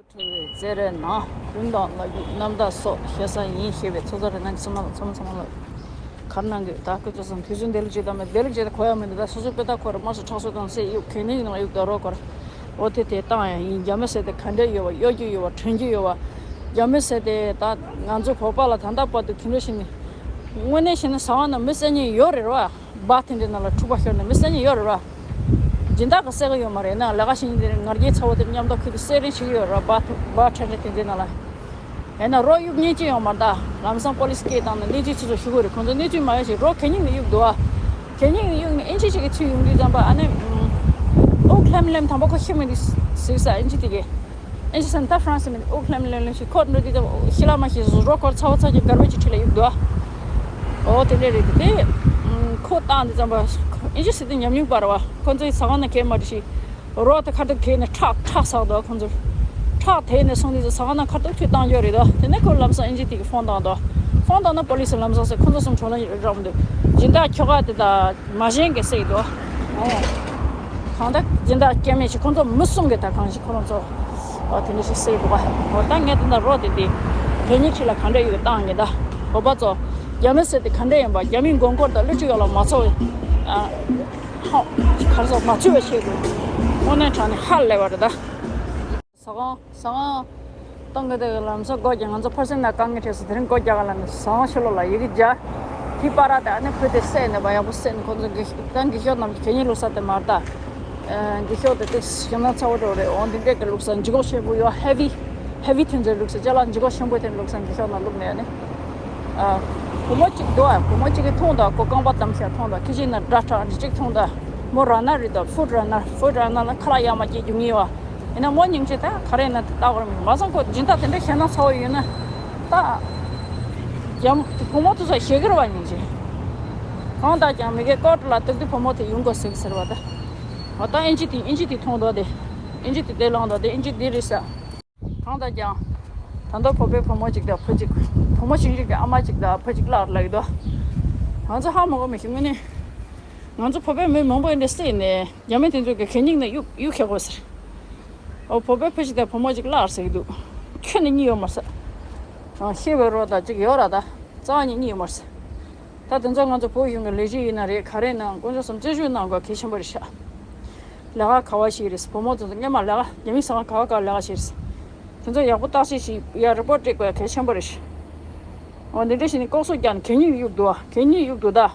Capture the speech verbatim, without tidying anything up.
ཁྲོ་བོའི་རྩེད་རའི་ནང་རིམ་དང་ལ་རྒྱུག་རྣམ་དག་སོགས་ཤེས་ས་ཡིན་ཞེས་པའི་ཚོགས་བསགས་རེ་གནང་གི་ཚང་མ་ལ་ཚང་མ་ཚང་མ་ལ་གར་གནང་གི་ད་སྐུ་ཚོ་སོང་དུས་ཚོད་འདི་ལ་ཅིག་དང་མི་འདི་ལ་ཅིག་ད་གོ་ཡ་མི་འདུག་ད་སོ་སོའི་དཔེ་ད་གོ་ར་མ་སོ་ཁྲག་སོ་དང་སེ་གཡུག་གན་ནི་ཡིན་ལ་གཡུག་ད་རོགས་གོ་ར་འོ་དེ་དེ་བཏང་ཡ་ཡིན། རྒྱ་མི་ཟེར་དེ་ག་འདྲ་ཡོད་བ་གཡོ་རྒྱུ་ཡོད་བ་དྲན་རྒྱུ་ཡོད་བ། རྒྱ་མི་ཟེར་དེ་ད་ང་ཚོ་བོད་པ་ལ་ད་ལྟ་བར་དུ་དེ་འདྲ་ཞིག་ནི་དངོས་གནས་བཤད་ན་ཟ་བ་ན་མི་བསད་ཉེན་ཡོད་རེད་བ། སྦ་དེ་འདྲའི་ནང་ལ་འཁྲུག་པ་ཤོར་ནས་མི་བསད་ཉེན་ཡོད་རེད་བ། སྦྱིན་བདག་གིས་བསད་གི་ཡོད་མ་རེད་ན་ལས་ཀ་བྱེད་མཁན་དེ་ནི་ང་རྒྱལ་ཚ་བོ་དེ་མཉམ་དུ་ཁུལ་དུ་བསད་རིན་བྱེད་ཀྱི་ཡོད་རེད་བ། སྦ་ཁྲལ་ཁྲལ་དེ་འདྲའི་ནང་ལ། ཡིན་ན་རོགས་གཡུག་ཉེན་ཅི་ཡོང་མ་རེད་ད། ལམ་སང་པོ་ལི་སི་སྐད་བཏང་ནས་གནས་ཚུལ་ཚོ་ཚོ་ཞུ་དགོས་རེད། ཁོང་ཚོ་གནས་ཚུལ་མ་ཡོང་ཞིག་རོགས་གད་སྙིགས་ནས་གཡུག་འདུག་བ། གད་སྙིགས་ནས་གཡུག་ནས་ཨིན་ཇི་ཞིག་གི་ཚུལ་ཡོང་དུས་ཙམ་པ་ཨ་ནི། ཨོ་ཁ་ལེམ་ལེམ་དང་པོ་ཁོ་ཤི་མི་འདུག་ཟེར་ས་ཨིན་ཇི་དེ་གས། ཨེ་ཤི་སན་ད་ཧྥ་རན་སི་མི་ཨུ་ཁ་ལེམ་ལེམ་ལེམ་ཞིག་ཁོ་འགྲོ་དུས་ཙམ་ཤི་ལ་མ་ཤི་རོ་ཁོར་ཚ་བོ་ཚ་གི་གར་བེ་ཇི་ཁྲི་ལ་གཡུག་འདུག་ཨ། ཨོ་དེ་འདྲ་རེད་དེ། ཁོ་བཏང་དུས་ཙམ་པ་ཨེ་ཤི་སི་དེ་ཉམས་མྱོང་པ་རེད་བ། ཁོ་ཚོའི་ཟ་ཁང་ནང་གས་མ་འགྲོ་ཞིག་རོ་དེ་ཁ་ཐུག་གས་ནས་ཁྲག་ཁྲག་ཟག་འདུག་ཁོ་ཚོར་ཁྲག་དེད་ནས་སོང་དུས་ཙམ་ཟ་ཁང་ནང་ཁ་ཐུག་ཁྲུས་བཏང་རྒྱུ་རེད་དོ། དེ་ནས་ཁོ་ལམ་སང་ཨེ་ཤི་དེ་གི་ཕོན་བཏང་འདུག་ཕོན་བཏང་ན་པོ་ལི་སི་ལམ་སང་ཟེར་ཁོ་ཚོ་གསུམ་གྲོ་ལ་རག་མི་འདུག་སྦྱིན་བདག་ཁྱོ་ག་དེ་དང་། མ་གཞན་གྱིས་བསད་འདུག་ཨོ། གང་ལྟར་སྦྱིན་བདག་སྐྱེ་དམན་ཞིག་ཁོང་ཚོ་མི་གསུམ་གྱིས་ད་གང་ཞིག་ཁོ་རང་ཚོ་ཨོ་དེ་འདྲ་ཞིག་བསད་འདུག་ག་ཨོ་ད་ངས་དེ་འདྲ་རོགས་དེ་དེ་དེ་ཉིད་ཁྲི་ལ་གང་འདྲ་ཡོད་བཏང་ངེས་ད། བོད་པ་ཚོ་རྒྱ་མི་ཟེར་དེ་གང་འདྲ་ཡིན་པ་རྒྱ་མིའི་མགོ་སྐོར་དང་བསླུ་བྲིད་ཡོད་ལ་མ་ཚོར་བའི་ཨ་ཧོ་གར་སོགས་མ་ཚུད་པ་བྱེད་དགོས། དངོས་གནས་དྲང་ནས་ཧ་ལས་པ་རེད་ད། ཟ་ཁང་ཟ་ཁང་། གཏོང་གི་དེ་ལམ་སང་སྒོ་རྒྱག་ང་ཚོ་ཕར་སེང་ན་དཀའ་ངལ་འཕྲད་སོང་དེ་རིང་སྒོ་རྒྱག་ག་ལ་ནི་ཟ་ཁང་ཕྱི་ལོགས་ལ་ཡི་གེ་སྦྱར། དེ་པར་དེ་ཨ་ནི་བུ་དེ་བསད་ནས་པ་ཡག་པོ་བསད་ནས་ཁོ་ཚོ་དགེ་ད་དགེ་ཤོག་རྣམས་ཀྱི་གད་སྙིགས་བླུགས་ས་དེ་མ་རེད་ད། དགེ་ཤོག་དེ་དེ་ཞེ་ན་ཚ་བོ་འགྲོ་རེད། འོང་དེ་འདྲས་ཀྱི་བླུགས་ས་འཇུ་གོག་ཆེན་པོ་ཡོད་ཧེ་བི། ཧེ་བི་ཐོན་རྫས་བླུགས་ས་ཅ་ལག་འཇུ་གོག་ཆེན་པོ་དེ་བླུགས་ས་དགེ་ཤོག་ནང་བླུགས་ནས་ཨ་ནི། བུ་མོ་གཅིག་འདུག་ཨ། བུ་མོ་གཅིག་གིས་མཐོང་དང་ཁོ་རྐང་པ་བསྡམས་ཤག་མཐོང་དང་ཁི་ཅིག་ན་སྒྲ་གྲགས་འདི་གཅིག་མཐོང་དང་། མོ་ར་ན་རེད་དང་ཕུ་ར་ན་ཕུ་ར་ན་ལ་ཁ་ལག་ཡག་མ་སྐྱེས་རྒྱུ་ངེས་བ། ཡིན་ན་མོ་སྙིང་རྗེ་ད་ག་རེ་ན་ལྟ་བར་མི་མ་སོང་ཁོ་སྦྱིན་བདག་དེ་འདྲ་ཞེ་ན་ཚ་བོ་ཡོད་ན། ད་ཡང་བུ་མོ་དེ་ཚོ་ཞེ་གི་རེད་བ་སྙིང་རྗེ། གང་ལྟར་ཀྱང་མི་དགེ་ཀོར་ལ་གཏུག་དུས་བུ་མོ་དེ་ཡོང་དགོས་ཟེར་གི་ཟེར་བ་ད། འོ་ད་ཨིན་ཇི་དེ་ཨིན་ཇི་དེ་མཐོང་དོ་དེ། ཨིན་ཇི་དེ་དེ་ལངས་དོ་དེ་ཨིན་ཇི་དེ་རེད་ས། གང་ལྟར་ཀྱང་། ད་ལྟ་བོད་པའི་བུ་མོ་གཅིག་དང་བུ་གཅིག་བུ་མོ་ཆུང་ཆུང་གི་ཨ་མ་གཅིག་དང་བུ་གཅིག་བརླགས་ལབ་ཀྱི་འདུག་ང་ཚོ་ཧ་མ་གོ་མི་ཤེས་དངོས་གནས། ང་ཚོ་བོད་པའི་མི་མང་པོ་འདི་བསད་ནས་རྒྱ་མི་དེ་ཚོ་གི་གད་སྙིགས་ནས་གཡུག་གཡུག་ཁྱེར་དགོས་ཟེར། ཨོ་བོད་པའི་བུ་གཅིག་དང་བུ་མོ་གཅིག་བརླགས་ཟེར་གྱི་འདུག་ཁྱོན་ནས་གཉིད་ཡོད་མ་རེད་ཟེར། ཨ་ཤི་བའི་རོ་དང་གཅིག་ཡོད་ར་ད། རྩ་བ་ནས་གཉིད་ཡོད་མ་རེད་ཟེར། ད་དེ་ཚོ་ང་ཚོ་བོད་གཞུང་གི་ལས་བྱེད་ཡིན་ན་རེད་ག་རེ་ཡིན་ན་དཀོན་མཆོག་གསུམ་རྩད་གཅོད་གནང་དགོས་གལ་ཆེན་པོ་རེད་ཤག་ལས་ཀ་ག་བ་ཞིག་རེད། བུ་མོ་ཚོ་སྔོན་མ་ལས་ཀ་རྒྱ་མི་ཟ་ཁང་ག་བ་ག་ལས་ཀ་བྱེད་རེད། དེ་ཚོ་ཡག་པོ་བརྟག་དཔྱད་ཞིག་ཡ་རི་པོར་ཊི་སྤྲད་དགོས་ཡ་གལ་ཆེན་པོ་རེད། འོ་འདི་འདྲ་ཞིག་ནི་ལྐོག་གསོད་རྒྱག་ནས་གད་སྙིགས་གཡུག་འདུག་ཨ། གད་སྙིགས་གཡུག་འདུག་ད།